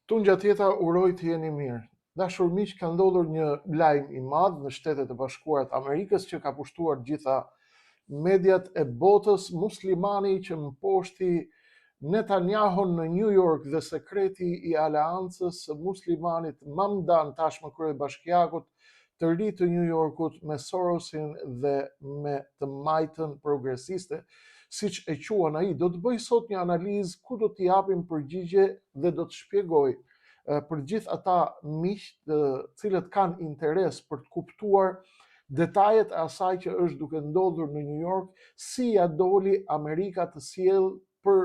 Tungjatjeta uroj të jeni mirë. Dashur miq, ka ndodhur një lajm i madh në Shtetet e Bashkuara të Amerikës që ka pushtuar të gjitha mediat e botës, muslimani që mposhti Netanyahun në New York dhe sekreti i aleancës së muslimanit Mamdan tashmë kryebashkiakut të ri të New Yorkut me Sorosin dhe me të majtën progresiste, siç e quan ai, do të bëj sot një analizë ku do të japim përgjigje dhe do të shpjegoj për gjithë ata miq të cilët kanë interes për të kuptuar detajet e asaj që është duke ndodhur në New York, si ia doli Amerika të sjellë për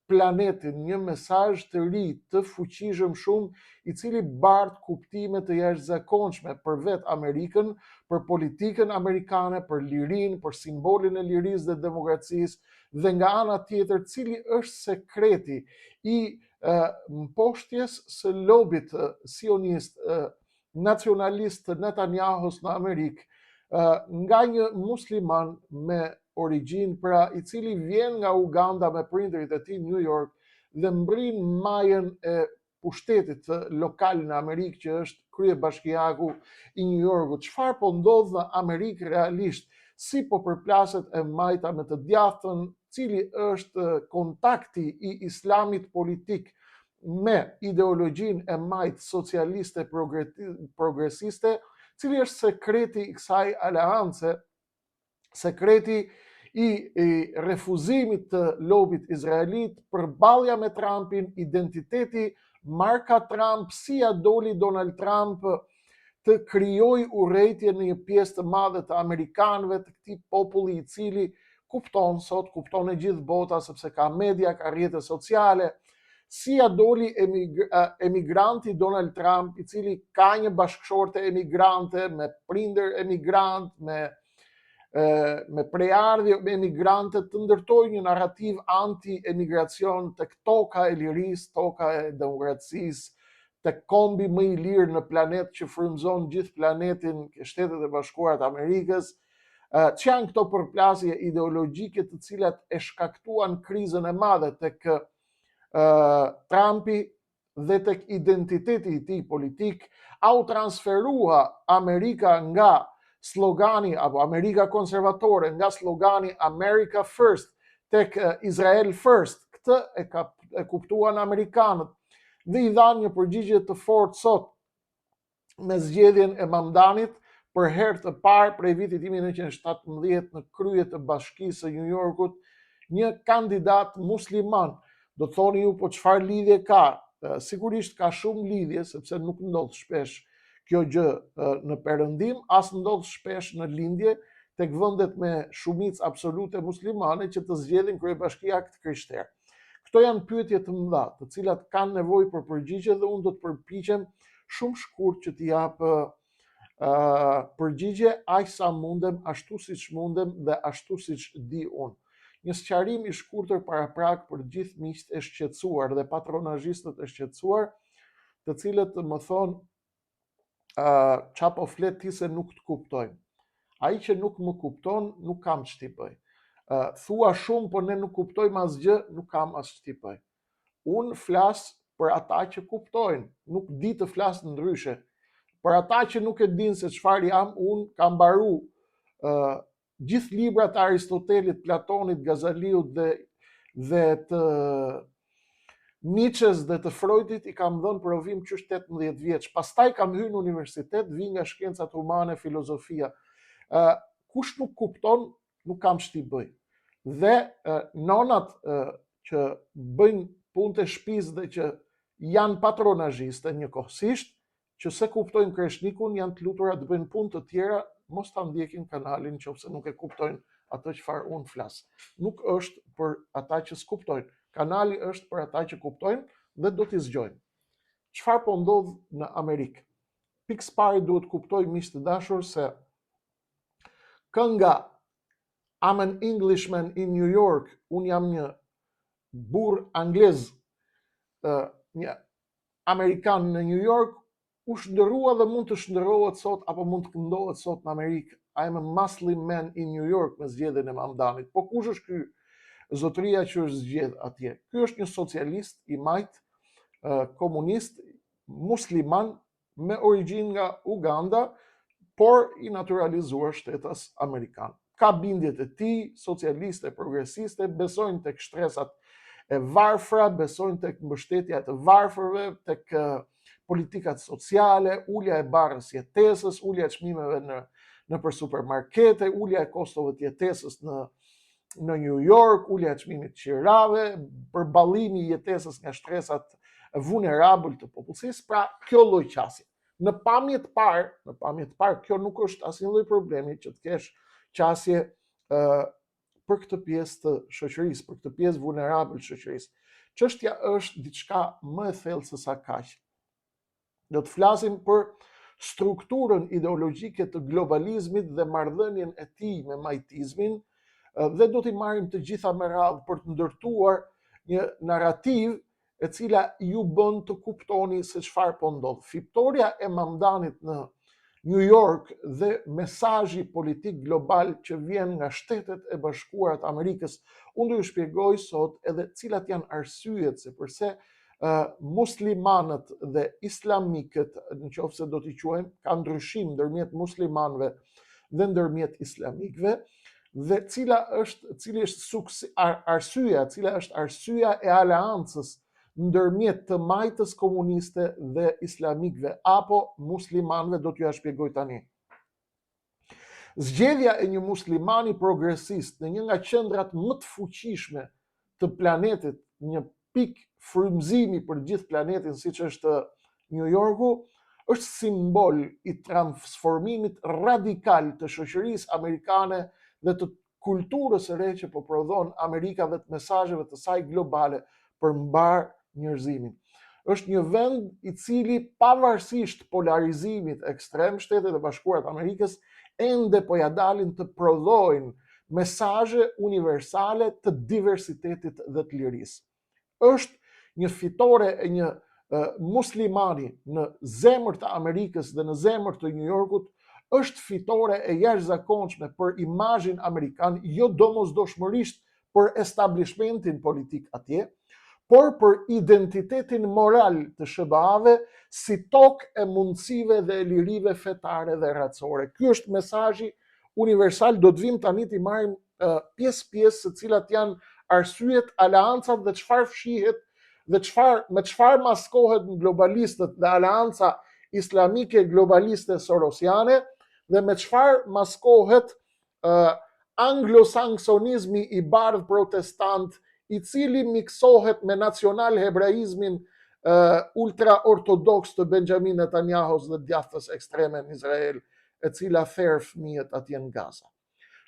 planetin një mesazh të ri të fuqishëm shumë, i cili bart kuptime të jashtëzakonshme për vetë Amerikën, për politikën amerikane, për lirinë, për simbolin e lirisë dhe demokracisë, dhe nga ana tjetër, cili është sekreti i mposhtjes së lobit sionist nacionalist të Netanyahus në Amerikë, nga një musliman me origjinë, pra i cili vjen nga Uganda me prindërit e tij në New York dhe mbërrin majën e pushtetit lokal në Amerikë që është kryebashkiaku i New Yorkut. Çfarë po ndodh në Amerikë realisht? Si po përplaset e majta me të djathtën? Cili është kontakti i islamit politik me ideologjinë e majtë socialiste progresiste, cili është sekreti i kësaj aleance, sekreti i, i refuzimit të lobit izraelit, përballja me Trumpin, identiteti, marka Trump, si ia doli Donald Trump të krijojë urrejtje në një pjesë të madhe të amerikanëve, të këtij populli i cili kupton sot, kupton e gjithë bota sepse ka media, ka rrjete sociale, si ia doli emigranti Donald Trump, i cili ka një bashkëshorte emigrante, me prindër emigrant, me me prejardhje me emigrante të ndërtojë një narrativë anti-emigracion tek toka e lirisë, toka e demokracisë, tek kombi më i lirë në planet që frymëzon gjithë planetin, Shtetet e Bashkuara të Amerikës, Ç'janë këto përplasje ideologjike të cilat e shkaktuan krizën e madhe tek Trumpi dhe tek identiteti i tij politik, a u transferua Amerika nga slogani apo Amerika konservatore nga slogani America First tek Israel First, këtë e ka e kuptuan amerikanët dhe i dhanë një përgjigje të fortë sot me zgjedhjen e Mamdanit për herë të parë prej vitit 1917 në krye të bashkisë së New Yorkut, një kandidat musliman. Do të thoni ju, po çfarë lidhje ka? Sigurisht ka shumë lidhje, sepse nuk ndodh shpesh kjo gjë në perëndim, as ndodh shpesh në lindje, tek vendet me shumicë absolute muslimane që të zgjedhin kryebashkiak të krishterë. Këto janë pyetje të mëdha, të cilat kanë nevojë për përgjigje dhe unë do të përpiqem shumë shkurt që t'i jap uh, përgjigje aq sa mundem, ashtu siç mundem dhe ashtu siç di unë. Një sqarim i shkurtër paraprak për gjithë miqtë e shqetësuar dhe patronazhistët e shqetësuar, të cilët më thonë uh, ça po flet ti se nuk të kuptojmë. Ai që nuk më kupton, nuk kam ç't'i bëj. Uh, thua shumë, po ne nuk kuptojmë asgjë, nuk kam as ç't'i bëj. Unë flas për ata që kuptojnë, nuk di të flas ndryshe. Për ata që nuk e dinë se çfarë jam, unë kam mbaru uh, gjithë librat e Aristotelit, Platonit, Gazaliut dhe dhe të Nietzsches dhe të Freudit i kam dhënë provim qysh 18 vjeç. Pastaj kam hyrë në universitet, vi nga shkencat humane, filozofia. Ë kush nuk kupton, nuk kam ç't'i bëj. Dhe uh, nonat uh, që bëjnë punë të shtëpisë dhe që janë patronazhiste njëkohësisht, që s'e kuptojnë Kreshnikun janë të lutura të bëjnë punë të tjera, mos ta ndjekin kanalin qoftë se nuk e kuptojnë atë çfarë unë flas. Nuk është për ata që s'kuptojnë. Kanali është për ata që kuptojnë dhe do t'i zgjojnë. Çfarë po ndodh në Amerikë? Pikësëpari duhet të kuptojmë miq të dashur se kënga I'm an Englishman in New York, unë jam një burrë anglez, një amerikan në New York u shndërrua dhe mund të shndërrohet sot apo mund të këndohet sot në Amerikë. I am a Muslim man in New York me zgjedhjen e Mamdanit. Po kush është ky zotëria që është zgjedh atje? Ky është një socialist i majtë komunist musliman me origjinë nga Uganda, por i natyralizuar shtetas amerikan. Ka bindjet e tij, socialiste, progresiste, besojnë tek shtresat e varfra, besojnë tek mbështetja e të varfërve, tek politikat sociale, ulja e barrës jetesës, ulja e çmimeve në nëpër supermarkete, ulja e kostove të jetesës në në New York, ulja e çmimit të qirave, përballimi i jetesës nga shtresat vulnerabël të popullsisë, pra kjo lloj qasje. Në pamje të parë, në pamje të parë kjo nuk është asnjë lloj problemi që të kesh qasje ë për këtë pjesë të shoqërisë, për këtë pjesë vulnerabël të shoqërisë. Çështja është diçka më e thellë se sa kaq. Do të flasim për strukturën ideologjike të globalizmit dhe marrëdhënien e tij me majtizmin dhe do t'i marrim të gjitha me radhë për të ndërtuar një narrativë e cila ju bën të kuptoni se çfarë po ndodh. Fitorja e Mamdanit në New York dhe mesazhi politik global që vjen nga Shtetet e Bashkuara të Amerikës, unë do ju shpjegoj sot edhe cilat janë arsyet se përse muslimanët dhe islamikët, në qoftë se do t'i quajmë, ka ndryshim ndërmjet muslimanëve dhe ndërmjet islamikëve, dhe cila është cili është suks, ar, arsyeja, cila është arsyeja e aleancës ndërmjet të majtës komuniste dhe islamikëve apo muslimanëve do t'jua shpjegoj tani. Zgjedhja e një muslimani progresist në një nga qendrat më të fuqishme të planetit, një pikë frymëzimi për gjithë planetin siç është New Yorku, është simbol i transformimit radikal të shoqërisë amerikane dhe të kulturës së re që po prodhon Amerika dhe të mesazheve të saj globale për mbarë njerëzimin. Është një vend i cili pavarësisht polarizimit ekstrem, Shtetet e Bashkuara të Amerikës ende po ja dalin të prodhojnë mesazhe universale të diversitetit dhe të lirisë. Është një fitore e një muslimani në zemër të Amerikës dhe në zemër të New Yorkut, është fitore e jashtëzakonshme për imazhin amerikan, jo domosdoshmërisht për establishmentin politik atje, por për identitetin moral të SHBA-ve si tokë e mundësive dhe e lirive fetare dhe racore. Ky është mesazhi universal, do të vim tani t'i marrim pjesë pjesë se cilat janë arsyet, aleancat dhe çfarë fshihet dhe çfarë me çfarë maskohet në globalistët dhe aleanca islamike globaliste sorosiane dhe me çfarë maskohet uh, anglosaksonizmi i bardhë protestant i cili miksohet me nacional hebraizmin uh, ultra ortodoks të Benjamin Netanyahus dhe djathtës ekstreme në Izrael, e cila ther fëmijët atje në Gaza.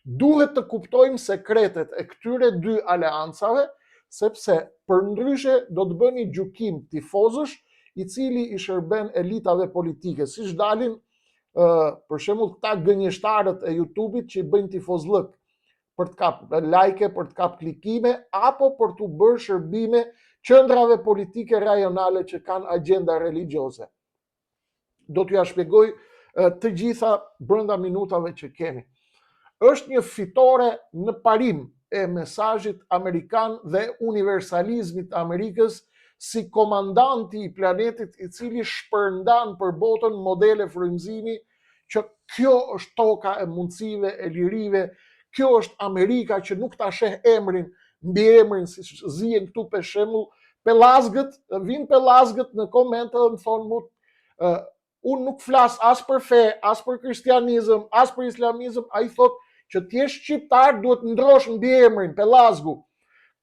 Duhet të kuptojmë sekretet e këtyre dy aleancave, sepse përndryshe do të bëni gjykim tifozësh i cili i shërben elitave politike, siç dalin për shembull këta gënjeshtarët e YouTube-it që i bëjnë tifozllëk për të kap like, për të kap klikime apo për t'u bërë shërbime qendrave politike rajonale që kanë agjenda religjioze. Do t'jua shpjegoj të gjitha brenda minutave që kemi. Është një fitore në parim e mesazhit amerikan dhe universalizmit të Amerikës si komandanti i planetit i cili shpërndan për botën modele frymëzimi që kjo është toka e mundësive, e lirive, kjo është Amerika që nuk ta sheh emrin, mbiemrin, siç zihen këtu për shembull, pellazgët, vijnë pellazgët në komente dhe më thonë mu, uh, unë nuk flas as për fe, as për kristianizëm, as për islamizëm, ai thotë që të jesh shqiptar duhet ndrosh mbiemrin, pellazgu.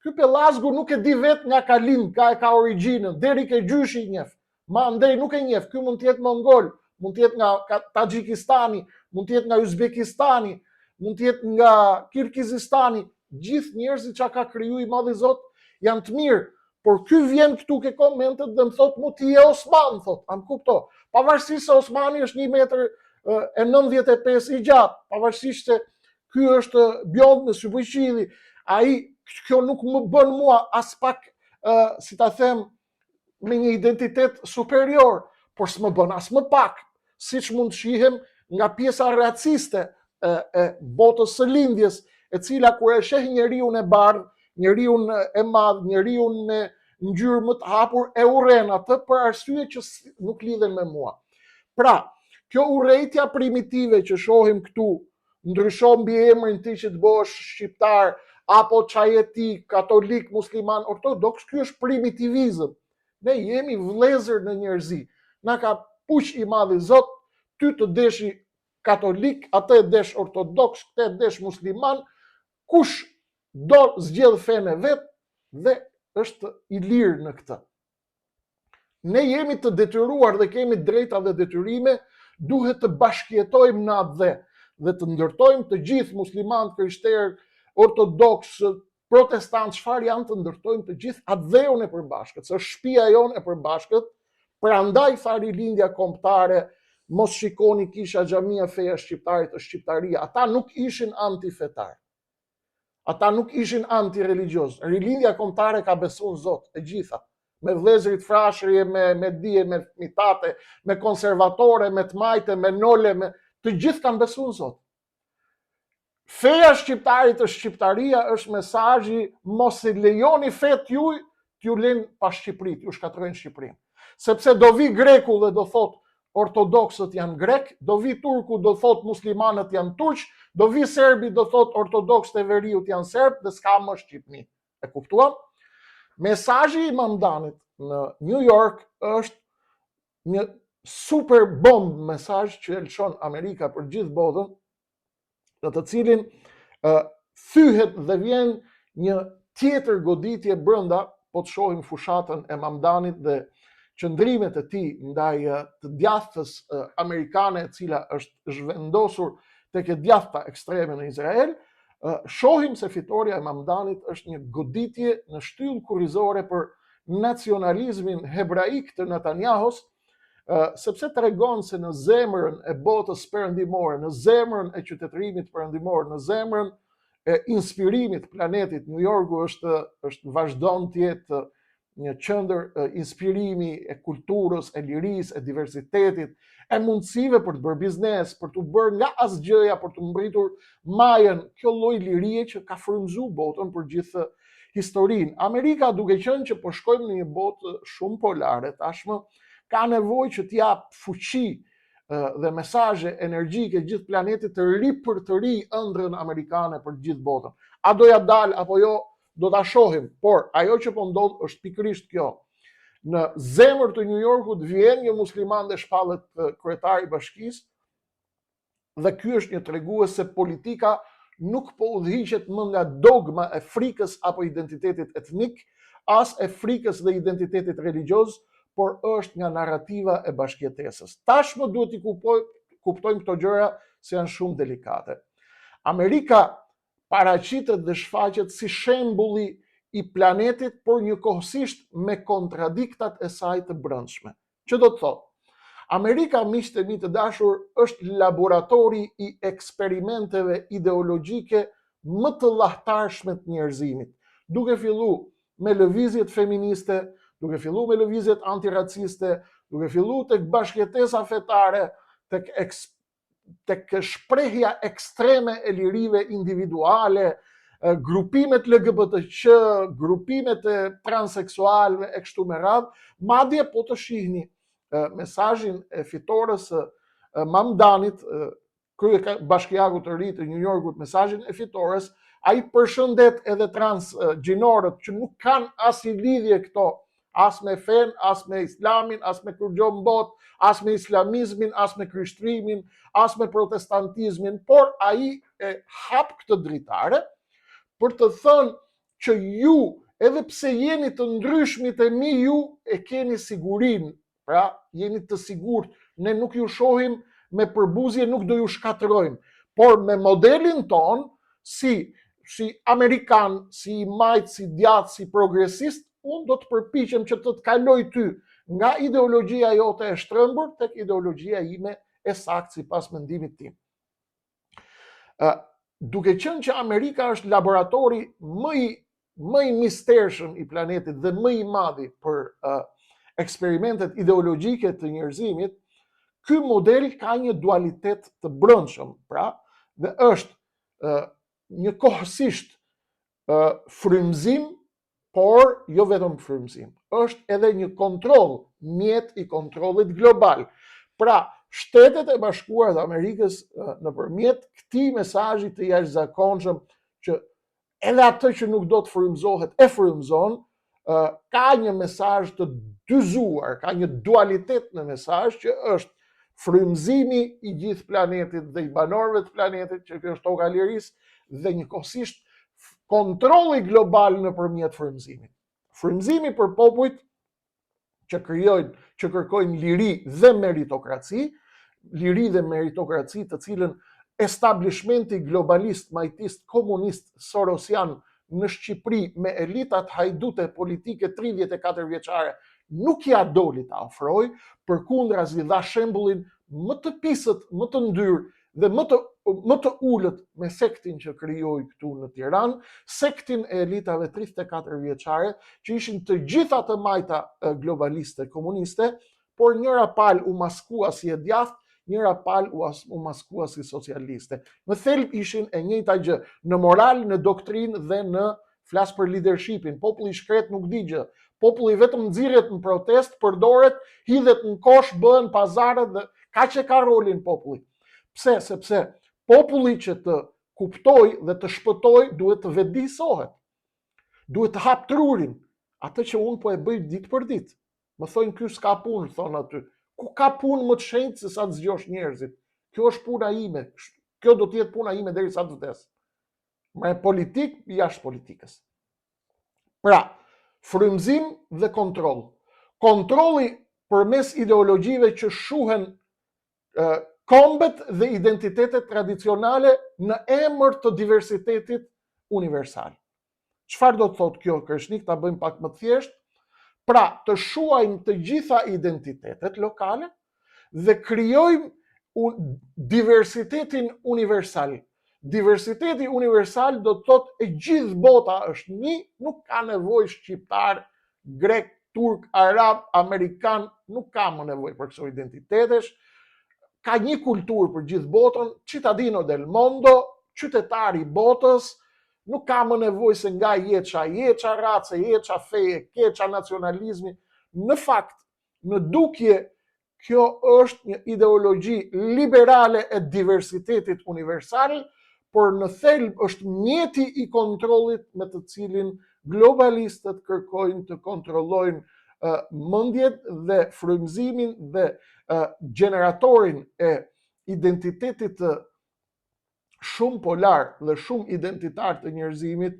Ky pellazgu nuk e di vetë nga ka lind, nga e ka origjinën, deri ke gjyshi i njeh. Ma andej nuk e njeh, ky mund të jetë mongol, mund të jetë nga Taxhikistani, mund të jetë nga Uzbekistani, mund të jetë nga Kirgizistani, gjithë njerëzit që ka kriju i madhi Zot janë të mirë, por ky vjen këtu ke komentet dhe më thot mu ti je Osman, thot, a më kupto, pavarësisht se Osmani është 1 metër e 95 i gjatë, pavarësisht se ky është bjond me sy bojëqielli, ai, kjo nuk më bën mua aspak, uh, si ta them, me një identitet superior, por s'më bën as më pak, siç mund të shihem nga pjesa raciste e, e botës së lindjes, e cila kur e sheh njeriun e bardhë, njeriun e madh, njeriun me ngjyrë më të hapur e urren atë për arsye që nuk lidhen me mua. Pra, kjo urrejtja primitive që shohim këtu, ndrysho mbiemrin ti që të bëhesh shqiptar apo ça je ti, katolik, musliman, ortodoks, ky është primitivizëm. Ne jemi vëllezër në njerëzi. Na ka puq i madhi Zot, ty të deshi katolik, atë e desh ortodoks, këtë e desh musliman, kush do zgjedh fenë e vet dhe është i lirë në këtë. Ne jemi të detyruar dhe kemi drejta dhe detyrime, duhet të bashkëjetojmë në atdhe dhe të ndërtojmë të gjithë muslimanë, krishterë, ortodoksë, protestantë, çfarë janë të ndërtojmë të gjithë atdheun e përbashkët, se është shtëpia jonë e përbashkët, prandaj tha rilindja kombëtare, mos shikoni kisha xhamia feja shqiptarit është shqiptaria, ata nuk ishin antifetarë. Ata nuk ishin antireligjioz. Rilindja kombëtare ka besu në Zot, e gjitha. Me vëllezërit Frashëri e me Mehdi me Mitate, me konservatore, me të majte, me nole, me të gjithë kanë besu në Zot. Feja shqiptarit është shqiptaria, është mesazhi mos i lejoni fetë juj t'ju lënë pa Shqipëri, t'ju shkatërrojnë Shqipërinë. Sepse do vi greku dhe do thotë ortodoksët janë grek, do vi turku do thotë muslimanët janë turq, do vi serbi do thotë ortodoksët e veriut janë serb dhe s'ka më Shqipni. E kuptuam? Mesazhi i Mamdanit në New York është një super bomb mesazh që e lëshon Amerika për gjithë botën, në të cilin uh, thyhet dhe vjen një tjetër goditje brenda, po të shohim fushatën e Mamdanit dhe qëndrimet e tij ndaj të djathtës amerikane e cila është zhvendosur tek e djathta ekstreme në Izrael, shohim se fitorja e Mamdanit është një goditje në shtyllë kurrizore për nacionalizmin hebraik të Netanyahus, sepse tregon se në zemrën e botës perëndimore, në zemrën e qytetërimit perëndimor, në zemrën e inspirimit të planetit, New Yorku është është vazhdon të jetë një qendër inspirimi e kulturës, e lirisë, e diversitetit, e mundësive për të bërë biznes, për të bërë nga asgjëja, për të mbritur majën, kjo lloj lirie që ka frymëzu botën për gjithë historinë. Amerika duke qenë që po shkojmë në një botë shumë polare tashmë, ka nevojë që t'i japë fuqi dhe mesazhe energjike gjithë planetit të ripërtëri ëndrrën amerikane për gjithë botën. A do ja dalë apo jo, do ta shohim, por ajo që po ndodh është pikërisht kjo. Në zemër të New Yorkut vjen një musliman dhe shpallet kryetar i bashkisë, dhe ky është një tregues se politika nuk po udhëhiqet më nga dogma e frikës apo identitetit etnik, as e frikës dhe identitetit religjioz, por është nga narrativa e bashkëjetesës. Tashmë duhet t'i kuptojmë këto gjëra se janë shumë delikate. Amerika paraqitet dhe shfaqet si shembulli i planetit, por njëkohësisht me kontradiktat e saj të brendshme. Që do të thotë, Amerika, miqtë e mi të dashur, është laboratori i eksperimenteve ideologjike më të llahtarshme të njerëzimit, duke fillu me lëvizjet feministe, duke fillu me lëvizjet antiraciste, duke fillu tek bashkëjetesa fetare, tek tek shprehja ekstreme e lirive individuale, grupimet LGBTQ, grupimet e transseksualëve e kështu me radhë, madje po të shihni mesazhin e fitores së Mamdanit, kryebashkiakut të ri të New Yorkut, mesazhin e fitores, ai përshëndet edhe transgjinorët që nuk kanë asnjë lidhje këto as me fenë, as me islamin, as me kurgjo në botë, as me islamizmin, as me krishtrimin, as me protestantizmin, por ai e hap këtë dritare për të thënë që ju, edhe pse jeni të ndryshmit e mi, ju e keni sigurinë, Pra, jeni të sigurt, ne nuk ju shohim me përbuzje, nuk do ju shkatërrojmë, por me modelin tonë, si si amerikan, si i majtë, si djathtë, si progresist, unë do të përpiqem që të të kaloj ty nga ideologjia jote e shtrembër tek ideologjia ime e saktë sipas mendimit tim. Ë duke qenë që Amerika është laboratori më i më i mistershëm i planetit dhe më i madhi për uh, eksperimentet ideologjike të njerëzimit, ky model ka një dualitet të brendshëm, pra, dhe është uh, njëkohësisht uh, frymëzim Por jo vetëm frymëzim, është edhe një kontroll, mjet i kontrollit global. Pra, Shtetet e Bashkuara të Amerikës nëpërmjet këtij mesazhi të jashtëzakonshëm që edhe atë që nuk do të frymëzohet e frymëzon, ka një mesazh të dyzuar, ka një dualitet në mesazh që është frymëzimi i gjithë planetit dhe i banorëve të planetit, që kjo është toka e lirisë, dhe njëkohësisht kontrolli global nëpërmjet frymëzimit. Frymëzimi për popujt që krijojnë, që kërkojnë liri dhe meritokraci, liri dhe meritokraci të cilën establishmenti globalist, majtist, komunist, sorosian në Shqipëri me elitat hajdute politike 34 vjeçare nuk ia doli ta ofrojë, përkundrazi dha shembullin më të pisët, më të ndyrë dhe më të më të ulët me sektin që krijoi këtu në Tiranë, sektin e elitave 34 vjeçare, që ishin të gjitha të majta globaliste komuniste, por njëra palë u maskua si e djathtë, njëra palë u, u maskua si socialiste. Në thelb ishin e njëjta gjë, në moral, në doktrinë dhe në flas për leadershipin. Populli i shkretë nuk di gjë. Populli vetëm nxirret në protestë, përdoret, hidhet në kosh, bëhen pazaret dhe kaq e ka rolin populli. Pse? Sepse populli që të kuptojë dhe të shpëtojë duhet të vetëdijesohet. Duhet të hapë trurin, atë që unë po e bëj ditë për ditë. Më thonë ky s'ka punë, thonë aty. Ku ka punë më të shenjtë se sa të zgjosh njerëzit? Kjo është puna ime. Kjo do të jetë puna ime derisa të vdes. Me politikë jashtë politikës. Pra, frymëzim dhe kontroll. Kontrolli përmes ideologjive që shuhen kombet dhe identitetet tradicionale në emër të diversitetit universal. Çfarë do të thotë kjo Kreshnik, ta bëjmë pak më të thjeshtë? Pra, të shuajmë të gjitha identitetet lokale dhe krijojmë diversitetin universal. Diversiteti universal do të thotë e gjithë bota është një, nuk ka nevojë shqiptar, grek, turk, arab, amerikan, nuk ka më nevojë për këso identitetesh. Ka një kulturë për gjithë botën, cittadino del mondo, qytetar i botës, nuk ka më nevojë se nga je, ça je, ça race je, ça feje ke, ça nacionalizmi. Në fakt, në dukje, kjo është një ideologji liberale e diversitetit universal, por në thelb është mjeti i kontrollit me të cilin globalistët kërkojnë të kontrollojnë mendjet dhe frymëzimin dhe gjeneratorin e identitetit të shumë polar dhe shumë identitar të njerëzimit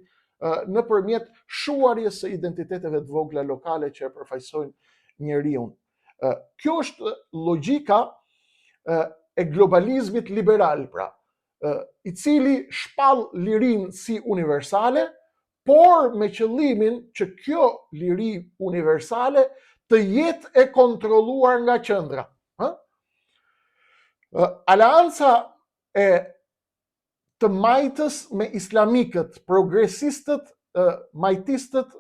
nëpërmjet shuarjes së identiteteve të vogla lokale që e përfaqësojnë njeriun. Kjo është logjika e globalizmit liberal, pra, i cili shpall lirinë si universale, por me qëllimin që kjo liri universale të jetë e kontrolluar nga qendra. Ë? Aleanca e të majtës me islamikët, progresistët, majtistët,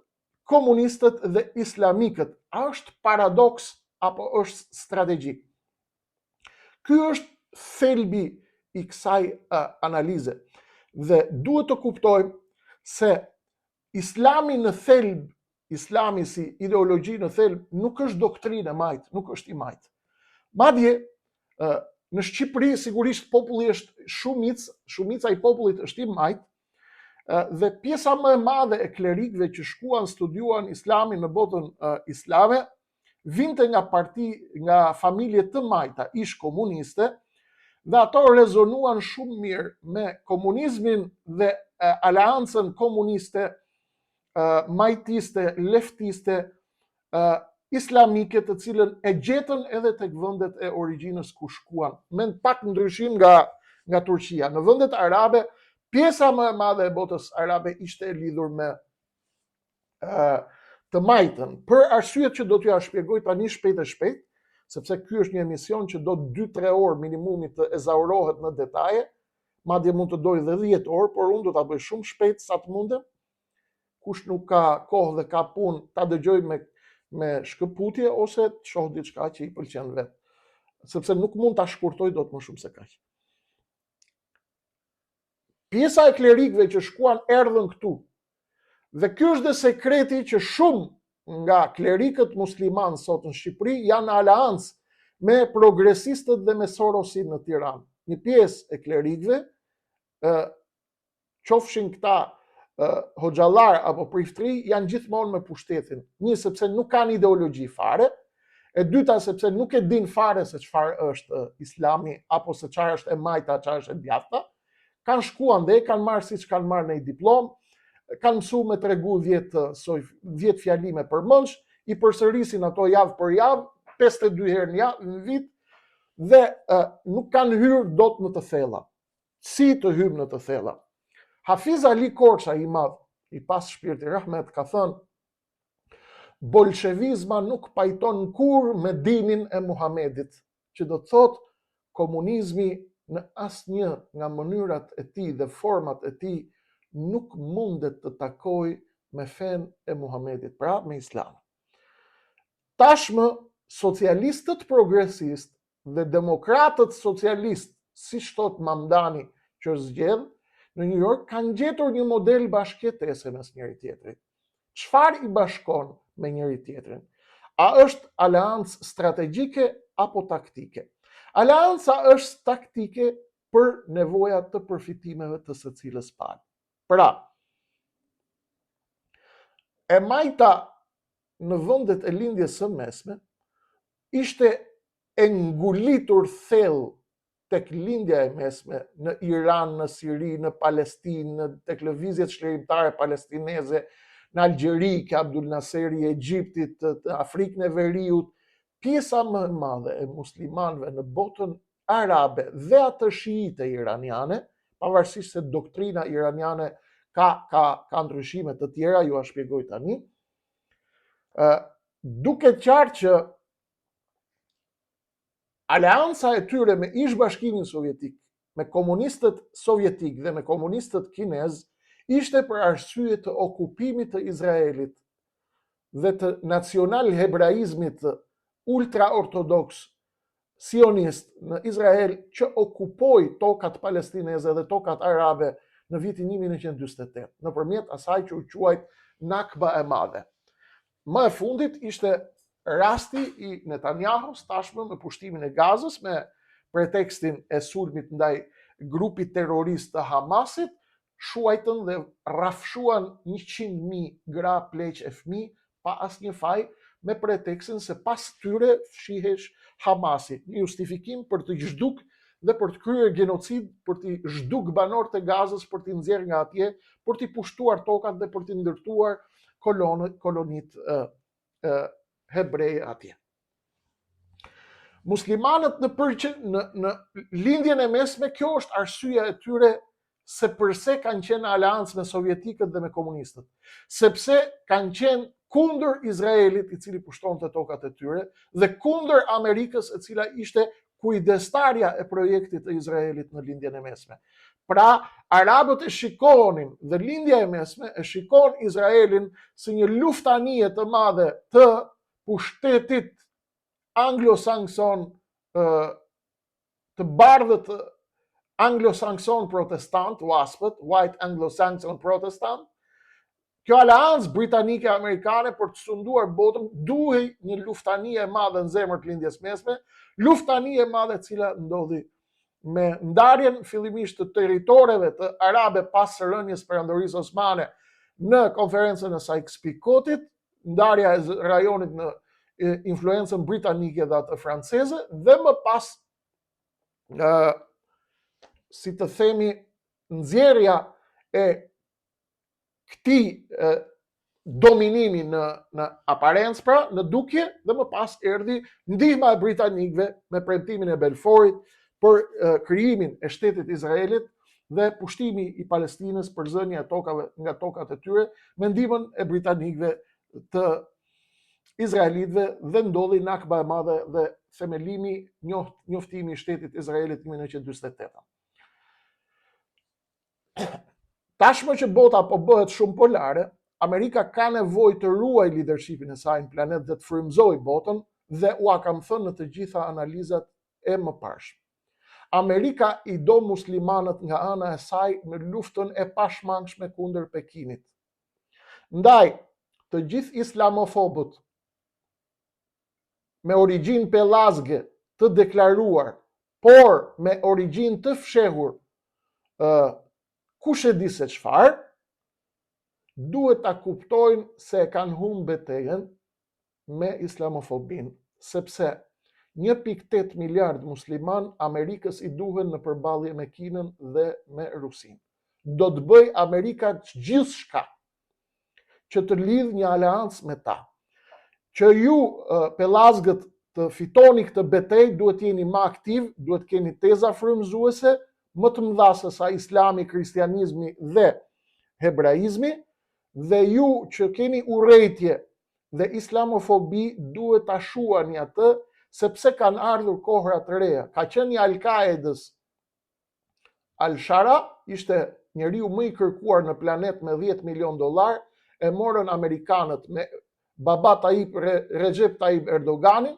komunistët dhe islamikët, a është paradoks apo është strategji? Ky është thelbi i kësaj analize. Dhe duhet të kuptojmë se islami në thelb, islami si ideologji në thelb, nuk është doktrinë e majtë, nuk është i majtë. Madje, në Shqipëri, sigurisht, populli është shumicë, shumica i popullit është i majtë, dhe pjesa më e madhe e klerikëve që shkuan studiuan islamin në botën islame, vinte nga parti, nga familje të majta, ish komuniste, dhe ato rezonuan shumë mirë me komunizmin dhe aleancën komuniste, majtiste, leftiste, islamike të cilën e gjetën edhe tek vendet e origjinës ku shkuan, me pak ndryshim nga nga Turqia. Në vendet arabe, pjesa më e madhe e botës arabe ishte e lidhur me të majtën, për arsyet që do t'jua shpjegoj tani shpejt e shpejt, sepse ky është një emision që do 2-3 orë minimumi të ezaurohet në detaje, madje mund të dojë dhe 10 orë, por unë do ta bëj shumë shpejt sa të mundem. Kush nuk ka kohë dhe ka punë, ta dëgjojë me me shkëputje ose të shohë diçka që i pëlqen vetë, sepse nuk mund ta shkurtoj dot më shumë se kaq. Pjesa e klerikëve që shkuan erdhën këtu. Dhe ky është dhe sekreti që shumë nga klerikët muslimanë sot në Shqipëri janë në aleancë me progresistët dhe me Sorosin në Tiranë. Një pjesë e klerikëve, ë qofshin këta hoxhallarë apo priftëri janë gjithmonë me pushtetin. Një sepse nuk kanë ideologji fare, e dyta sepse nuk e dinë fare se çfarë është islami apo se çfarë është e majta, çfarë është e djathta. Kanë shku andej, kanë marrë siç kanë marrë një diplomë, kanë mësu me tregu 10 soj 10 fjalime përmendsh, i përsërisin ato javë për javë, 52 herë në javë në vit dhe uh, nuk kanë hyrë dot në të thella. Si të hyjmë në të thella? Hafiz Ali Korça i madh, i pastë shpirti rahmet, ka thënë Bolshevizma nuk pajton kurrë me dinin e Muhamedit, që do të thotë komunizmi në asnjë nga mënyrat e tij dhe format e tij nuk mundet të takojë me fenë e Muhamedit, pra me Islamin. Tashmë socialistët progresistë dhe demokratët socialistë, siç thotë Mamdani që është zgjedh, në New York kanë gjetur një model bashkëjetese mes njëri-tjetrit. Çfarë i bashkon me njëri-tjetrin? A është aleancë strategjike apo taktike? Aleanca është taktike për nevoja të përfitimeve të secilës palë. Pra, e majta në vendet e lindjes së mesme ishte e ngulitur thellë tek lindja e mesme, në Iran, në Siri, në Palestinë, në tek lëvizjet çlirimtare palestineze, në Algjeri, ke Abdul Naseri i Egjiptit, të Afrikën e Veriut, pjesa më e madhe e muslimanëve në botën arabe dhe atë shiite iraniane, pavarësisht se doktrina iraniane ka ka ka ndryshime të tjera, jua shpjegoj tani. Ë duket qartë që aleanca e tyre me ish Bashkimin Sovjetik, me komunistët sovjetikë dhe me komunistët kinezë, ishte për arsye të okupimit të Izraelit dhe të nacional hebraizmit ultra-ortodoks sionist në Izrael që okupoi tokat palestineze dhe tokat arabe në vitin 1948, nëpërmjet asaj që u quajt Nakba e Madhe. Më e fundit ishte rasti i Netanyahus tashmë me pushtimin e Gazës me pretekstin e sulmit ndaj grupit terrorist të Hamasit, shuajtën dhe rrafshuan 100.000 gra, pleq e fëmijë pa asnjë faj me pretekstin se pas tyre fshihesh Hamasi, një justifikim për të zhduk dhe për të kryer gjenocid, për t'i zhduk banorët e Gazës, për t'i nxjerrë nga atje, për t'i pushtuar tokat dhe për t'i ndërtuar kolonët, kolonitë e, e, hebreje atje. Muslimanët në përqë, në, në lindjen e mesme, kjo është arsyeja e tyre se përse kanë qenë në aleancë me sovjetikët dhe me komunistët. Sepse kanë qenë kundër Izraelit, i cili pushtonte tokat e tyre, dhe kundër Amerikës, e cila ishte kujdestarja e projektit të Izraelit në lindjen e mesme. Pra, arabët e shikonin dhe lindja e mesme e shikon Izraelin si një luftanije të madhe të pushtetit anglo-sakson të bardhët anglo-sakson protestant, WASP-ët, White Anglo-Saxon Protestant, kjo aleancë britanike amerikane për të sunduar botën duhej një luftanije e madhe në zemër të lindjes mesme, luftanije e madhe e cila ndodhi me ndarjen fillimisht të territoreve të arabe pas rënies perandorisë osmane në konferencën e Sykes-Picot-it, ndarja e rajonit në influencën britanike dhe atë franceze dhe më pas ë si të themi nxjerrja e këtij dominimi në në aparencë pra, në dukje dhe më pas erdhi ndihma e britanikëve me premtimin e Belforit për krijimin e shtetit Izraelit dhe pushtimi i Palestinës përzënia e tokave nga tokat e tyre me ndihmën e britanikëve të izraelitëve dhe ndodhi Nakba e madhe dhe themelimi njoftimi i shtetit Izraelit në 1948. Tashmë që bota po bëhet shumë polare, Amerika ka nevojë të ruajë leadershipin e saj në planet dhe të frymëzojë botën dhe ua kam thënë në të gjitha analizat e mëparshme. Amerika i do muslimanët nga ana e saj në luftën e pashmangshme kundër Pekinit. Ndaj, të gjithë islamofobët me origjinë pellazge të deklaruar, por me origjinë të fshehur, ë kush e di se çfarë, duhet ta kuptojnë se e kanë humb betejën me islamofobinë, sepse 1.8 miliard musliman Amerikës i duhen në përballje me Kinën dhe me Rusinë. Do të bëjë Amerika gjithçka që të lidhë një aleancë me ta. Që ju pellazgët të fitoni këtë betejë, duhet të jeni më aktiv, duhet të keni teza frymëzuese, më të mëdha se sa islami, kristianizmi dhe hebraizmi, dhe ju që keni urrejtje dhe islamofobi duhet ta shuani atë, sepse kanë ardhur kohëra të reja. Ka qenë i Al-Qaedës Al-Shara ishte njeriu më i kërkuar në planet me 10 milion dollar, e morën amerikanët me baba Tayyip Recep Tayyip Erdoganin,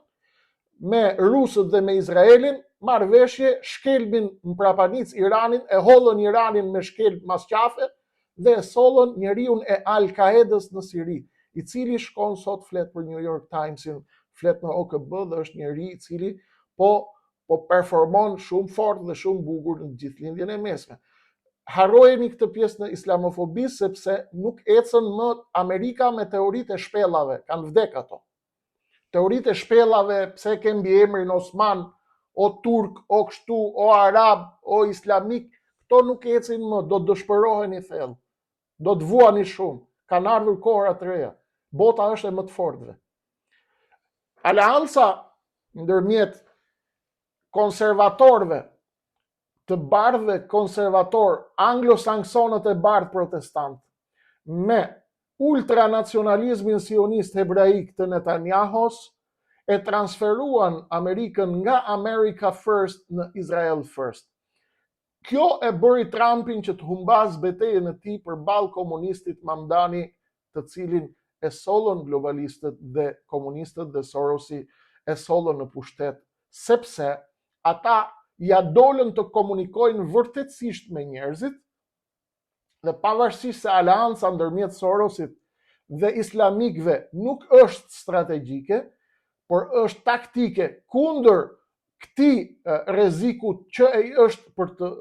me rusët dhe me Izraelin, marrëveshje, shkelmin në prapanicë Iranin, e hodhën Iranin me shkelm mas qafe dhe e sollën njeriun e Al-Qaedës në Siri, i cili shkon sot flet për New York Timesin, flet në OKB dhe është njeri i cili po po performon shumë fort dhe shumë bukur në gjithë lindjen e mesme. Harrojeni këtë pjesë në islamofobi sepse nuk ecën më Amerika me teoritë e shpellave, kanë vdek ato. Teoritë e shpellave, pse ke mbiemrin Osman, o turk, o kështu, o arab, o islamik, këto nuk ecin më, do të dëshpëroheni thellë. Do të vuani shumë. Kanë ardhur kohëra të reja. Bota është e më të fortëve. Aleanca ndërmjet konservatorëve të bardhëve konservatorë, anglosaksonët e bardhë protestant, me ultranacionalizmin sionist hebraik të Netanyahos, e transferuan Amerikën nga America First në Israel First. Kjo e bëri Trumpin që të humbasë betejën e tij përballë komunistit Mamdani, të cilin e sollën globalistët dhe komunistët dhe Sorosi e sollën në pushtet, sepse ata ia dolën të komunikojnë vërtetësisht me njerëzit dhe pavarësisht se aleanca ndërmjet Sorosit dhe islamikëve nuk është strategjike, por është taktike kundër këtij rreziku që e është për të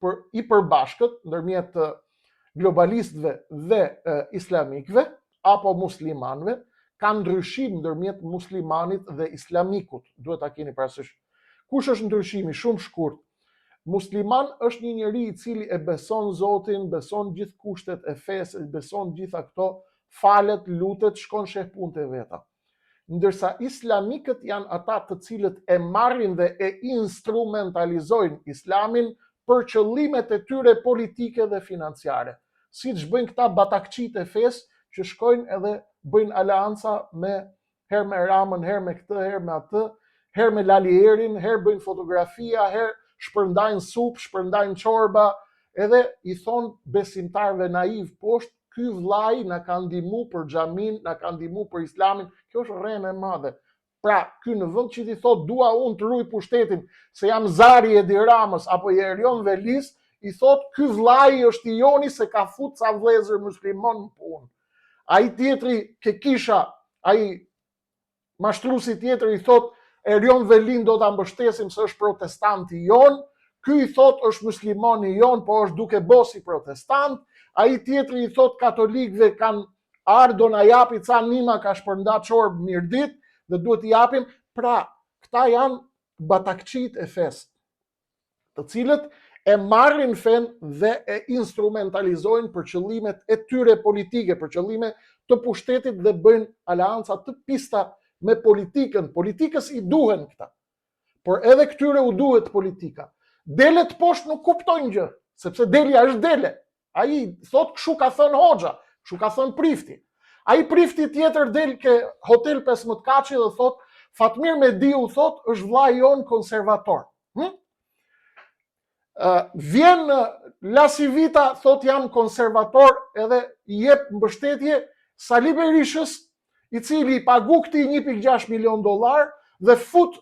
për i përbashkët ndërmjet globalistëve dhe islamikëve apo muslimanëve, ka ndryshim ndërmjet muslimanit dhe islamikut, duhet ta keni parasysh. Kush është ndryshimi? Shumë shkurt. Musliman është një njeri i cili e beson Zotin, beson gjithë kushtet e fesë, beson gjitha këto, falet, lutet, shkon sheh punët e veta. Ndërsa islamikët janë ata të cilët e marrin dhe e instrumentalizojnë islamin për qëllimet e tyre politike dhe financiare. Siç bëjnë këta batakçitë e fesë që shkojnë edhe bëjnë aleanca me herë me Ramën, herë me këtë, herë me atë, herë me Lali Erin, herë bëjnë fotografia, herë shpërndajnë supë, shpërndajnë çorba, edhe i thonë besimtarëve naiv poshtë Ky vllai na ka ndihmu për xhaminë, na ka ndihmu për islamin, kjo është rrenë e madhe. Pra, ky në vend që t'i thotë dua unë të ruaj pushtetin, se jam zari i Edi Ramës apo i Erion Velisë, i thotë ky vllai është i joni se ka fut ca vëllezër musliman në punë. Ai tjetri ke kisha, ai Mashtruesi tjetër i thotë Erion Velin do ta mbështesim se është protestanti jonë, ky i thotë është muslimani jonë, po është duke bo si protestant, ai tjetri i thotë katolikëve kanë ardhë do na japi ca nima ka shpërnda çorbë Mirditë dhe duhet t'i japim, pra këta janë batakçitë e fesë. të cilët e marrin fenë dhe e instrumentalizojnë për qëllimet e tyre politike, për qëllime të pushtetit dhe bëjnë aleanca të pista me politikën. Politikës i duhen këta. Por edhe këtyre u duhet politika. Delet poshtë nuk kuptojnë gjë, sepse delja është dele. Ai thotë kshu ka thënë hoxha, kshu ka thënë prifti. Ai prifti tjetër del ke hotel 15 katshi dhe thotë Fatmir Mediu thotë është vllai jonë konservator. Hm? Uh, vjen në LaCivita thotë jam konservator edhe i jep mbështetje Sali Berishës, i cili i pagu këtij 1.6 milion dollar dhe fut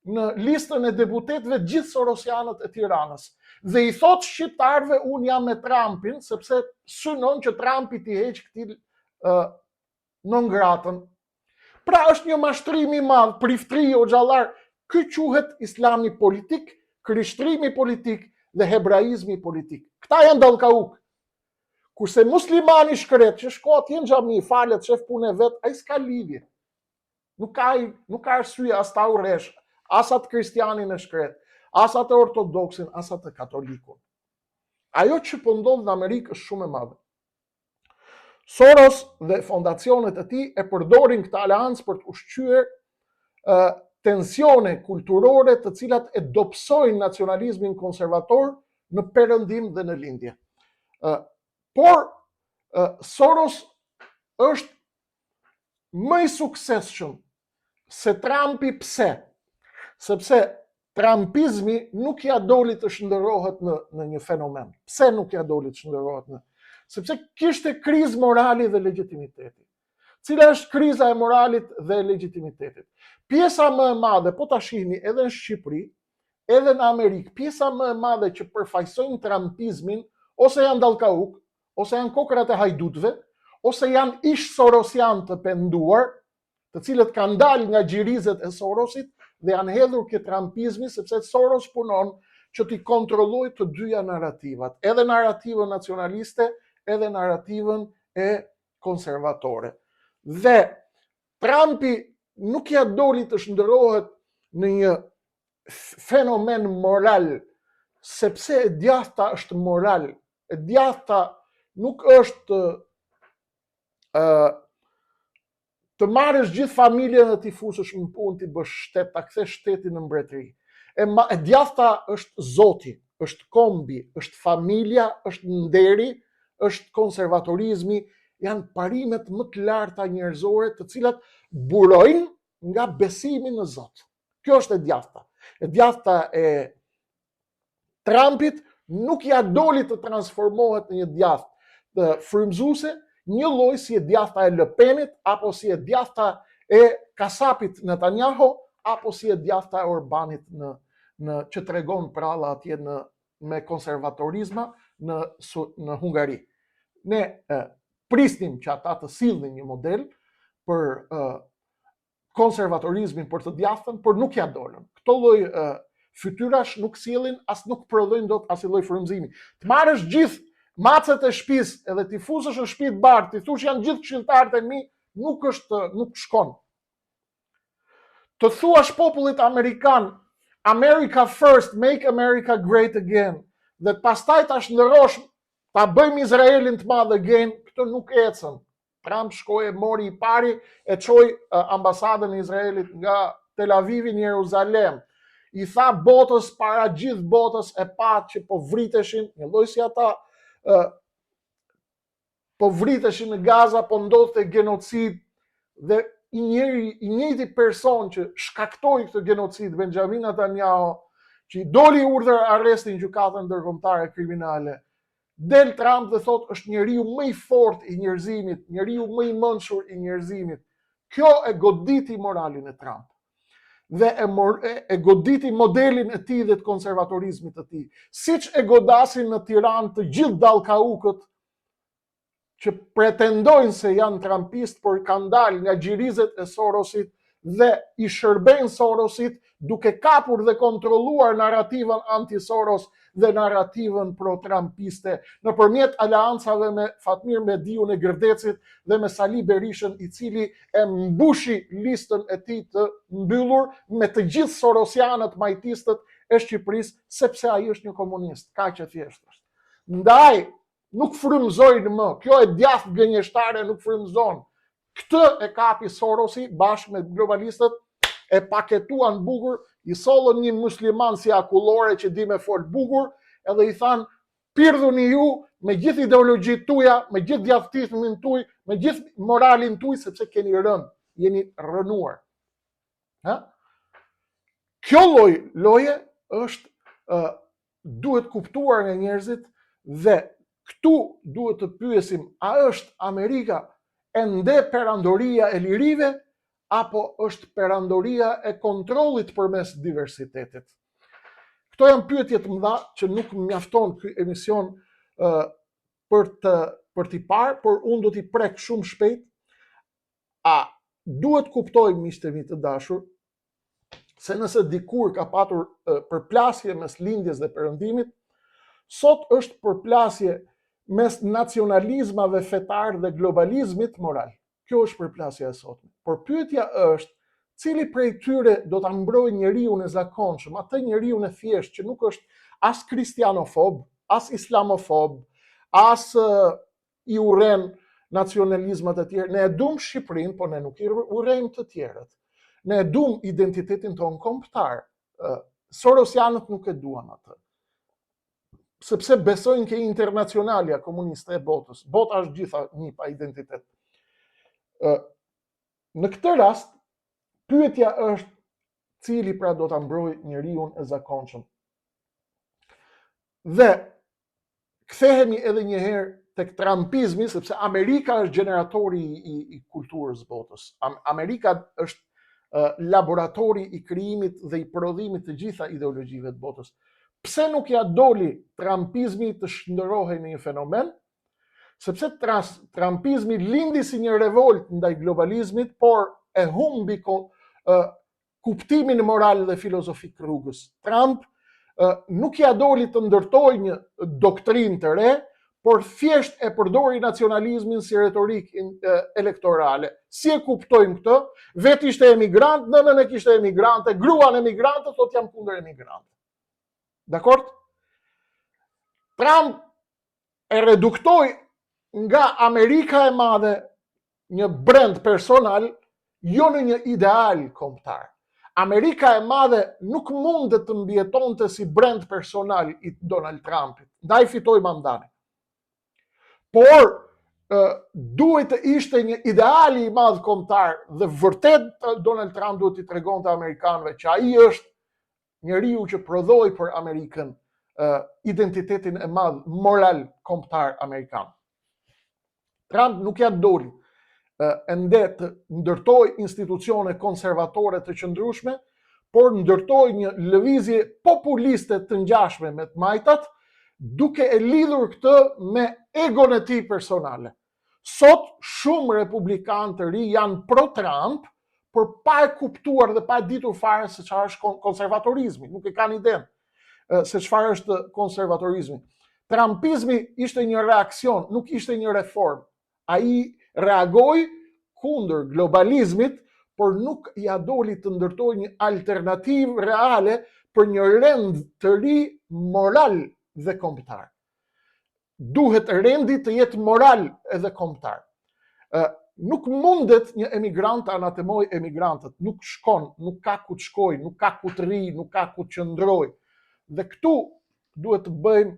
në listën e deputetëve gjithë sorosianët e Tiranës. Dhe i thotë shqiptarëve unë jam me Trumpin, sepse synon që Trumpi t'i heqë këtij uh, non gratën. Pra është një mashtrim i madh, priftri, hoxhallar, ky quhet islami politik, krishtrimi politik dhe hebraizmi politik. Këta janë dallkauk. Kurse muslimani i shkretë që shko atje në xhami, falet, shef punën e vet, ai s'ka lidhje. Nuk ka nuk ka arsye as ta urresh, as atë kristianin e shkretë, as atë ortodoksin, as atë katolikun. Ajo që po ndodh në Amerikë është shumë e madhe. Soros dhe fondacionet e tij e përdorin këtë aleancë për të ushqyer tensione kulturore të cilat e dobësojnë nacionalizmin konservator në perëndim dhe në lindje. Por Soros është më i suksesshëm se Trumpi pse? Sepse Trumpizmi nuk ia doli të shndërrohet në në një fenomen. Pse nuk ia doli të shndërrohet në? Sepse kishte krizë morali dhe legjitimiteti. Cila është kriza e moralit dhe legjitimitetit? Pjesa më e madhe, po ta shihni edhe në Shqipëri, edhe në Amerikë, pjesa më e madhe që përfaqësojnë Trumpizmin ose janë dallkauk, ose janë kokrrat e hajdutëve, ose janë ish sorosianë të penduar, të cilët kanë dalë nga gjirizet e Sorosit dhe janë hedhur ke Trumpizmi sepse Soros punon që t'i kontrollojë të dyja narrativat, edhe narrativën nacionaliste, edhe narrativën e konservatore. Dhe Trumpi nuk ia doli të shndërrohet në një fenomen moral, sepse e djathta është moral, e djathta nuk është ë të marrësh gjithë familjen dhe t'i fusësh në punë, t'i bësh shtet, ta kthesh shtetin në mbretëri. E, ma, e djathta është zoti, është kombi, është familja, është nderi, është konservatorizmi, janë parimet më të larta njerëzore të cilat burojnë nga besimi në Zot. Kjo është e djathta. E djathta e Trumpit nuk ia doli të transformohet në një djathtë frymëzuese, njëlloj si e djathta e Le Penit apo si e djathta e kasapit Netanyahu apo si e djathta e Orbanit në në që tregon pralla atje në me konservatorizma në në Hungari. Ne e, prisnim që ata të sillnin një model për e, konservatorizmin për të djathtën, por nuk ia dolën. Këto lloj fytyrash nuk sjellin as nuk prodhojnë dot asnjë lloj frymëzimi. Të marrësh gjithë macet e shtëpisë edhe t'i fusësh në shtëpi të bardhë, t'i thush janë gjithë këshilltarët e mi, nuk është nuk shkon. Të thuash popullit amerikan America first, make America great again, dhe pastaj ta shndërrosh, ta bëjmë Izraelin të madh again, këtë nuk ecën. Trump shkoi e mori i pari e çoi ambasadën e Izraelit nga Tel Avivi në Jeruzalem. I tha botës para gjithë botës e pa që po vriteshin, një lloj si ata po vriteshin në Gaza, po ndodhte genocid dhe i njëri i njëjti person që shkaktoi këtë genocid Benjamin Netanyahu, që i doli urdhër arresti në gjykatën ndërkombëtare kriminale, Del Trump dhe thotë është njeriu më i fortë i njerëzimit, njeriu më i mençur i njerëzimit. Kjo e goditi moralin e Trump dhe e, mor, e, e goditi modelin e tij dhe të konservatorizmit të tij. Siç e godasin në Tiranë të gjithë dallkaukët që pretendojnë se janë trumpistë, por kanë dalë nga gjirizet e Sorosit dhe i shërbejnë Sorosit duke kapur dhe kontrolluar narrativën anti-Soros dhe narrativën pro-trumpiste nëpërmjet aleancave me Fatmir Mediun e Gërdecit dhe me Sali Berishën i cili e mbushi listën e tij të mbyllur me të gjithë sorosianët majtistët e Shqipërisë sepse ai është një komunist, kaq e thjeshtë është. Ndaj nuk frymëzojnë më. Kjo e djathtë gënjeshtare nuk frymëzon. Këtë e kapi Sorosi bashkë me globalistët e paketuan bukur, i sollën një musliman si akullore që di me fol bukur, edhe i thanë pirdhuni ju me gjithë ideologjitë tuja, me gjithë djathtizmin tuj, me gjithë moralin tuj, sepse keni rënë, jeni rrënuar. Ha? Kjo lloj loje është uh, duhet kuptuar nga njerëzit dhe këtu duhet të pyesim a është Amerika ende perandoria e lirive apo është perandoria e kontrollit përmes diversitetit. Këto janë pyetje të mëdha që nuk mjafton ky emision uh, për të për t'i parë, por unë do t'i prek shumë shpejt. A duhet kuptojmë miqtë e mi të dashur se nëse dikur ka patur përplasje mes lindjes dhe perëndimit, sot është përplasje mes nacionalizmave fetar dhe globalizmit moral. Kjo është përplasja e sotme. Por pyetja është, cili prej tyre do ta mbrojë njeriun e zakonshëm, atë njeriun e thjeshtë që nuk është as kristianofob, as islamofob, as i urren nacionalizmat e tjerë. Ne e dum Shqipërinë, po ne nuk i urrejmë të tjerët. Ne e dum identitetin tonë kombëtar. Sorosianët nuk e duan atë. Sepse besojnë ke internacionalja komuniste e botës. Bota është gjitha një pa identitet. Në këtë rast, pyetja është cili pra do ta mbrojë njeriun e zakonshëm. Dhe kthehemi edhe një herë tek Trumpizmi, sepse Amerika është gjeneratori i, i kulturës botës. Amerika është laboratori i krijimit dhe i prodhimit të gjitha ideologjive të botës. Pse nuk ia doli Trumpizmi të shndërrohej në një fenomen? Sepse tras, Trumpizmi lindi si një revoltë ndaj globalizmit, por e humbi ko, kuptimin moral dhe filozofik rrugës. Trump nuk ia doli të ndërtojë një doktrinë të re, por thjesht e përdori nacionalizmin si retorikë elektorale. Si e kuptojmë këtë? Vetë ishte emigrant, nënën e kishte emigrante, gruan emigrante, thotë jam kundër emigrantëve. Dakord? Trump e reduktoi nga Amerika e Madhe një brand personal, jo në një ideal kombëtar. Amerika e Madhe nuk mundet të mbijetonte si brand personal i Donald Trumpit, ndaj fitoi Mamdani. Por duhet të ishte një ideal i madh kombëtar dhe vërtet Donald Trump duhet t'i tregonte amerikanëve që ai është njeriu që prodhoi për Amerikën identitetin e madh moral kombëtar amerikan. Trump nuk ia doli ende të ndërtojë institucione konservatore të qëndrueshme, por ndërtoi një lëvizje populiste të ngjashme me të majtat, duke e lidhur këtë me egon e tij personale. Sot shumë republikanë të ri janë pro Trump, por pa e kuptuar dhe pa e ditur fare se çfarë është konservatorizmi, nuk e kanë idenë se çfarë është konservatorizmi. Trumpizmi ishte një reaksion, nuk ishte një reformë. Ai reagoi kundër globalizmit, por nuk ia doli të ndërtojë një alternativë reale për një rend të ri moral dhe kombëtar. Duhet rendi të jetë moral edhe kombëtar. Nuk mundet një emigrant të anatemojë emigrantët, nuk shkon, nuk ka ku të shkojë, nuk ka ku të rrijë, nuk ka ku të qëndrojë. Dhe këtu duhet të bëjmë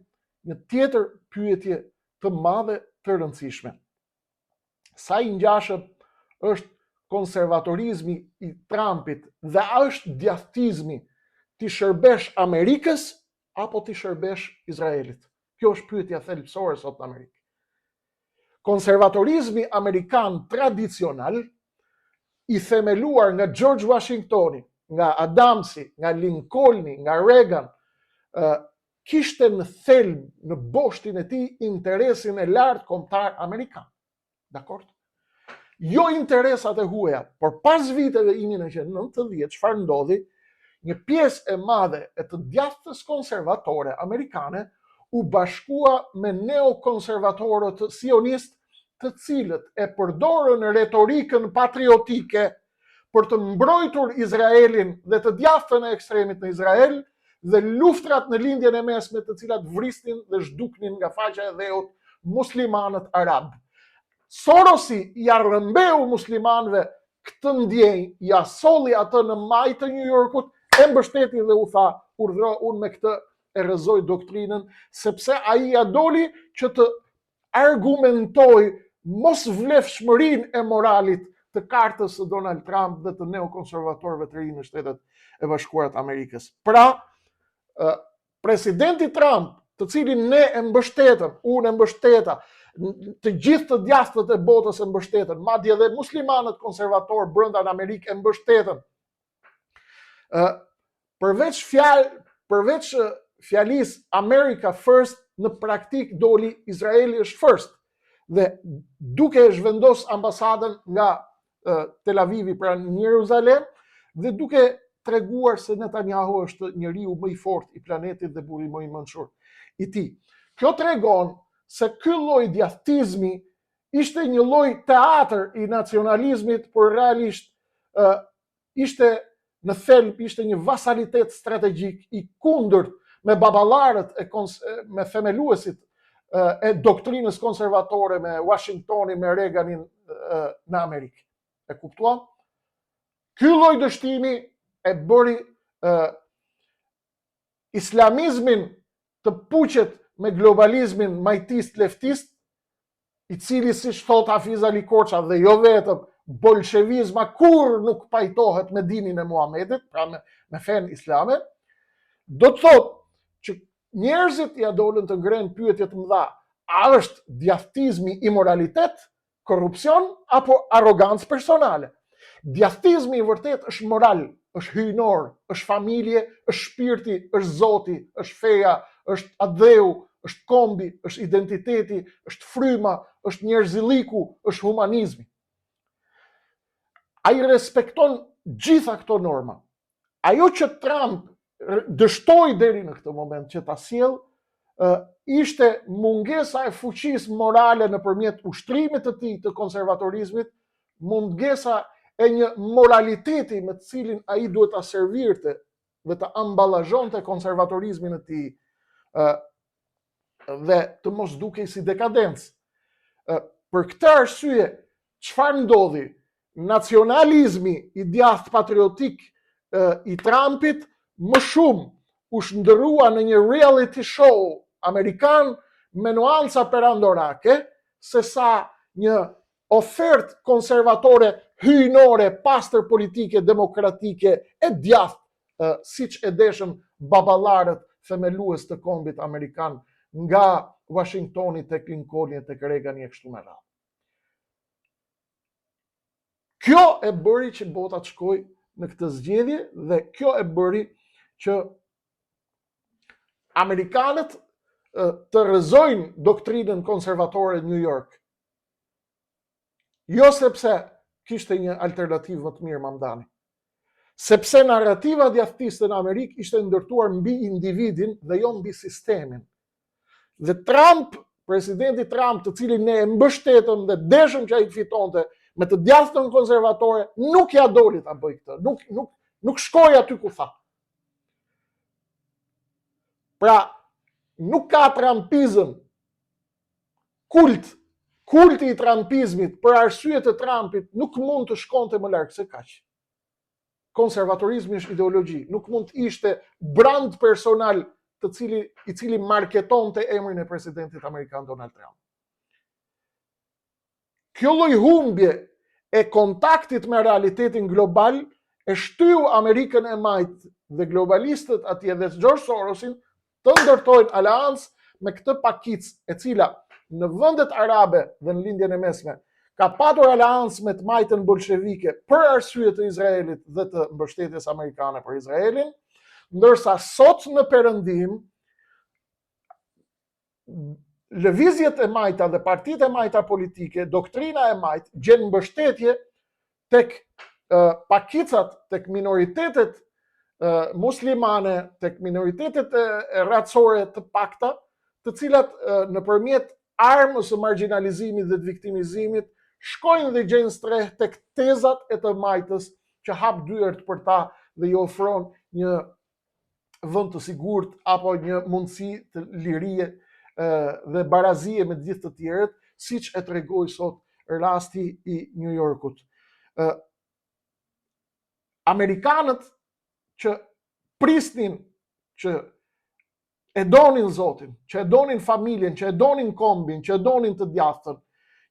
një tjetër pyetje të madhe të rëndësishme. Sa i ngjashëm është konservatorizmi i Trumpit dhe a është djathtizmi t'i shërbesh Amerikës apo t'i shërbesh Izraelit? Kjo është pyetja thelbësore sot në Amerikë. Konservatorizmi amerikan tradicional i themeluar nga George Washingtoni, nga Adamsi, nga Lincolni, nga Reagan, kishte në thelb, në boshtin e tij, interesin e lartë kombëtar amerikan. Dakord? Jo interesat e huaja, por pas viteve 1990, çfarë ndodhi? Një pjesë e madhe e të djathtës konservatore amerikane u bashkua me neokonservatorët sionistë, të cilët e përdorën retorikën patriotike për të mbrojtur Izraelin dhe të djathtën e ekstremit në Izrael dhe luftrat në Lindjen e Mesme të cilat vrisnin dhe zhduknin nga faqja e dheut muslimanët arabë. Sorosi ia rrëmbeu muslimanëve këtë ndjenjë, ia solli atë në majë të New Yorkut, e mbështeti dhe u tha, urdhëro unë me këtë e rrëzoj doktrinën, sepse ai ia doli që të argumentojë mosvlefshmërinë e moralit të kartës së Donald Trump dhe të neokonservatorëve të rinj në Shtetet e Bashkuara të Amerikës. Pra, presidenti Trump, të cilin ne e mbështetëm, unë e mbështeta, të gjithë të djathtët e botës e mbështetën, madje edhe muslimanët konservatorë brenda në Amerikë e mbështetën. Ë përveç fjalë, përveç fjalisë America First në praktikë doli Izraeli është first. Dhe duke e zhvendos ambasadën nga Tel Avivi pra në Jeruzalem dhe duke treguar se Netanyahu është njeriu më i fortë i planetit dhe burri më i mençur i tij. Kjo tregon se ky lloj djathtizmi ishte një lloj teatër i nacionalizmit, por realisht ishte në thelb ishte një vasalitet strategjik i kundërt me baballarët e kons me themeluesit e doktrinës konservatore me Washingtonin, me Reaganin në Amerikë. E kuptuam? Ky lloj dështimi e bëri e, islamizmin të puqet me globalizmin majtist leftist, i cili siç thotë Hafiz Ali Korça dhe jo vetëm, bolshevizma kurrë nuk pajtohet me dinin e Muhamedit, pra me, me fenë islame, do të thotë që njerëzit ia dolën të ngrenë pyetje të mëdha, a është djathtizmi imoralitet, korrupsion apo arrogancë personale? Djathtizmi i vërtetë është moral, është hyjnor, është familje, është shpirti, është zoti, është feja, është atdheu, është kombi, është identiteti, është fryma, është njerëzilliku, është humanizmi. Ai respekton gjitha këto norma. Ajo që Trump dështoi deri në këtë moment që ta sjellë, ishte mungesa e fuqisë morale nëpërmjet ushtrimit të tij të konservatorizmit, mungesa e një moraliteti me të cilin ai duhet ta servirte dhe të ambalazhonte konservatorizmin e tij dhe të mos dukej si dekadencë. Për këtë arsye, çfarë ndodhi? Nacionalizmi i djathtë patriotik i Trumpit më shumë u shndërrua në një reality show amerikan me nuanca perandorake, sesa një ofertë konservatore hyjnore, pastër politike, demokratike e djathtë, siç e deshën baballarët themelues të kombit amerikan nga Washingtoni tek Lincolni e tek Reagani e kështu me radhë. Kjo e bëri që bota të shkojë në këtë zgjedhje dhe kjo e bëri që amerikanët të rrëzojnë doktrinën konservatore në New York. Jo sepse kishte një alternativë më të mirë Mamdani. Sepse narrativa djathtiste në Amerikë ishte ndërtuar mbi individin dhe jo mbi sistemin. Dhe Trump, presidenti Trump, të cilin ne e mbështetëm dhe deshëm që ai të fitonte me të djathtën konservatore, nuk ia doli ta bëjë këtë. Nuk nuk nuk shkoi aty ku tha. Pra, nuk ka trumpizëm kult kulti i trumpizmit për arsye të Trumpit nuk mund të shkonte më larg se kaq. Konservatorizmi është ideologji, nuk mund të ishte brand personal të cili i cili marketonte emrin e presidentit amerikan Donald Trump. Kjo lloj humbje e kontaktit me realitetin global e shtyu Amerikën e majtë dhe globalistët atje dhe George Sorosin të ndërtojnë aleancë me këtë pakicë e cila në vendet arabe dhe në Lindjen e Mesme ka patur aleancë me të majtën bolshevike për arsye të Izraelit dhe të mbështetjes amerikane për Izraelin, ndërsa sot në Perëndim lëvizjet e majta dhe partitë e majta politike, doktrina e majtë gjen mbështetje tek pakicat, tek minoritetet muslimane, tek minoritetet racore të pakta, të cilat nëpërmjet armës së margjinalizimit dhe të viktimizimit shkojnë dhe gjejnë strehë tek tezat e të majtës që hap dyert për ta dhe i ofron një vend të sigurt apo një mundësi të lirie dhe barazie me të gjithë të tjerët, siç e tregoi sot rasti i New Yorkut. Amerikanët që prisnin që e donin Zotin, që e donin familjen, që e donin kombin, që e donin të djathtën,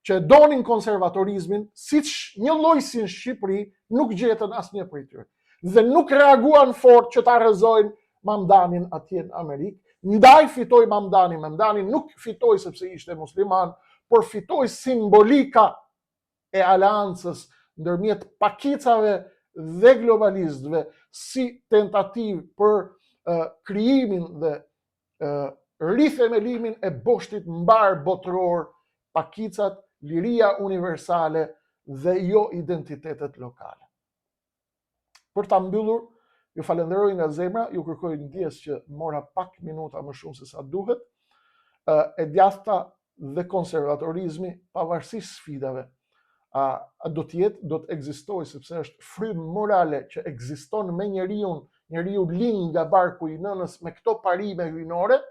që e donin konservatorizmin, siç njëlloj si në Shqipëri, nuk gjetën asnjë prej tyre. Dhe nuk reaguan fort që ta rrëzojnë Mamdanin atje në Amerikë, ndaj fitoi Mamdani, Mamdani nuk fitoi sepse ishte musliman, por fitoi simbolika e aleancës ndërmjet pakicave dhe globalistëve si tentativë për uh, krijimin dhe uh, rithemelimin e boshtit mbarëbotëror. pakicat, liria universale dhe jo identitetet lokale. Për ta mbyllur, ju falenderoj nga zemra, ju kërkoj ndjesë që mora pak minuta më shumë se sa duhet. E djathta dhe konservatorizmi, pavarësisht sfidave, a, a do të jetë, do të ekzistojë sepse është frymë morale që ekziston me njeriun, njeriu lind nga barku i nënës me këto parime hyjnore,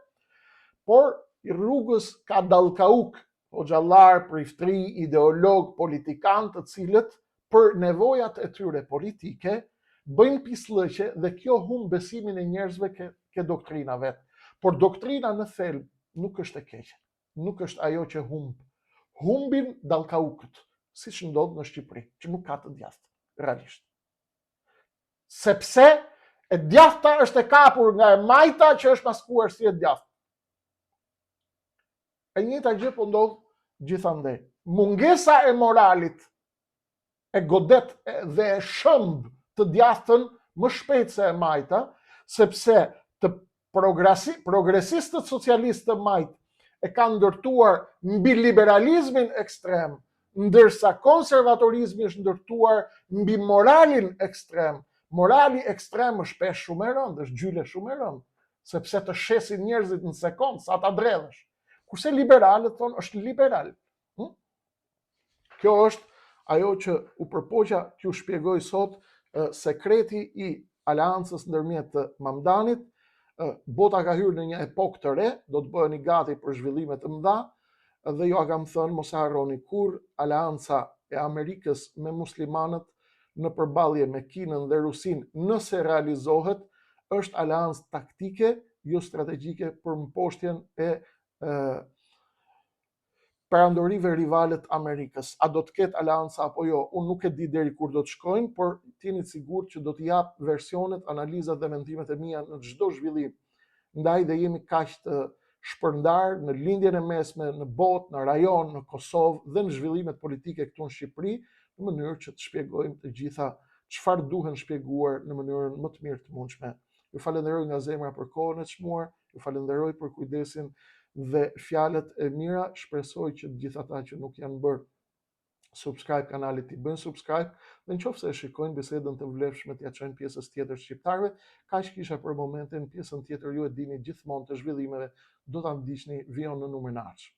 por rrugës ka dallkaukë hoxhallarë, priftëri, ideologë, politikanë të cilët për nevojat e tyre politike bëjnë pisllëqe dhe kjo humb besimin e njerëzve ke, ke doktrina vetë. Por doktrina në thelb nuk është e keqe, nuk është ajo që humb. Humbin dallkaukët, siç ndodh në Shqipëri, që nuk ka të djathtë, realisht. Sepse e djathta është e kapur nga e majta që është maskuar si e djathtë. E njëjta gjë po ndodh gjithandej. Mungesa e moralit e godet dhe e shëmb të djathtën më shpejt se e majta, sepse të progresi, progresistët socialistë të majtë e kanë ndërtuar mbi liberalizmin ekstrem, ndërsa konservatorizmi është ndërtuar mbi moralin ekstrem. Morali ekstrem është peshë shumë e rëndë, është gjyle shumë e rëndë, sepse të shesin njerëzit në sekondë sa ta dredhësh. Kurse liberalët thonë është liberal. Hm? Kjo është ajo që u përpoqa t'ju shpjegoj sot sekreti i aleancës ndërmjet Mamdanit. Bota ka hyrë në një epokë të re, do të bëheni gati për zhvillime të mëdha dhe jua kam thënë mos e harroni kurrë aleanca e Amerikës me muslimanët në përballje me Kinën dhe Rusinë, nëse realizohet, është aleancë taktike, jo strategjike për mposhtjen e perandorive rivale të Amerikës. A do të ketë aleanca apo jo, unë nuk e di deri kur do të shkojnë, por të jeni të sigurt që do të jap versionet, analizat dhe mendimet e mia në çdo zhvillim. Ndaj dhe jemi kaq të shpërndarë në Lindjen e Mesme, në botë, në rajon, në Kosovë dhe në zhvillimet politike këtu në Shqipëri, në mënyrë që të shpjegojmë të gjitha çfarë duhen shpjeguar në mënyrën më të mirë të mundshme. Ju falenderoj nga zemra për kohën e çmuar, ju falenderoj për kujdesin dhe fjalët e mira, shpresoj që të gjithë ata që nuk janë bërë subscribe kanalit t'i bëjnë subscribe dhe në qoftë se e shikojnë bisedën të vlefshme t'ia çojnë pjesës tjetër shqiptarëve, kaq kisha për momentin, pjesën tjetër ju e dini gjithmonë të zhvillimeve do ta ndiqni vijon në numrin e ardhshëm.